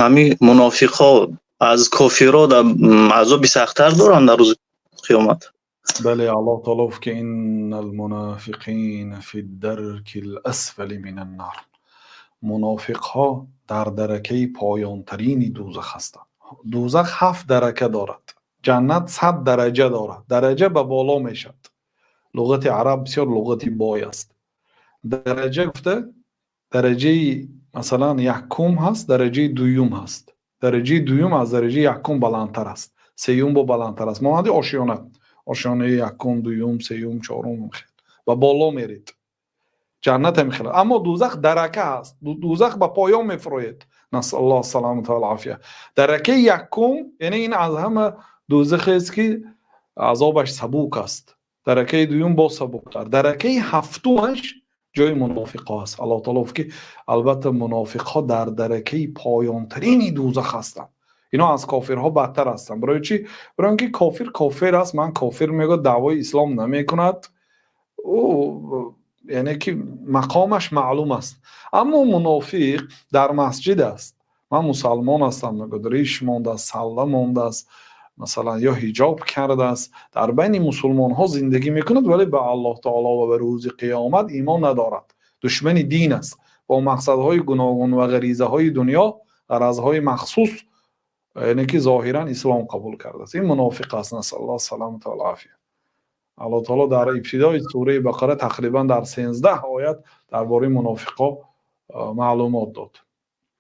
Ҳамин мунофиқҳо аз кофирҳо азоби сахттар доранд дар рӯзи қиёмат? Бале, Аллоҳ таоло гуфт, ки إن المنافقين في الدرك الأسفل من النار. Мунофиқҳо дар даракаи поёнтарини дӯзах ҳастанд. Дӯзах ҳафт дарака дорад, ҷаннат 100 дараҷа дорад. Дараҷа ба боло мешавад. Луғати араб бисёр луғати бой аст. Дараҷа гуфта, дараҷаи, масалан, якум ҳаст, дараҷаи дуюм ҳаст. Дараҷаи дуюм аз дараҷаи якум баландтар аст, сеюм бо баландтар аст, монанди ошёна: ошёнаи якум, дуюм, сеюм, чорум, ба боло меред. Ҷаннат ҳамин хел, аммо дӯзах дарака ҳаст, дӯзах ба поён мефурояд. نسأل الله السلامة والعافية. Даракаи якум, яъне ин аз ҳама дӯзахест, ки азобаш сабук аст. Даракаи дуюм боз сабуктар, даракаи ҳафтумаш ҷои мунофиқҳо аст. Аллоҳ таоло гуфт, ки албатта мунофиқҳо дар даракаи поёнтарини дӯзах ҳастанд. Ино аз кофирҳо бадтар ҳастанд. Барои чӣ? Барои он ки кофир кофир аст, ман кофир мегӯяд, даъвои ислом намекунад, ӯ яъне ки мақомаш маълум аст. Аммо мунофиқ дар масҷид аст, ман мусалмон ҳастам мегӯяд, риш мондааст, салла мондааст, масалан, ё ҳиҷоб кардааст, дар байни мусулмонҳо зиндагӣ мекунад, вале ба Аллоҳ таоло ва ба рӯзи қиёмат имон надорад, душмани дин аст. Бо мақсадҳои гуногун ва ғаризаҳои дунё, ғаразҳои махсус, яъне ки зоҳиран ислом қабул кардааст, ин мунофиқ аст. نسأل الله السلامة والعافية. Аллоҳ таоло дар ибтидои сураи Бақара тақрибан дар 13 оят дар бораи мунофиқҳо маълумот дод.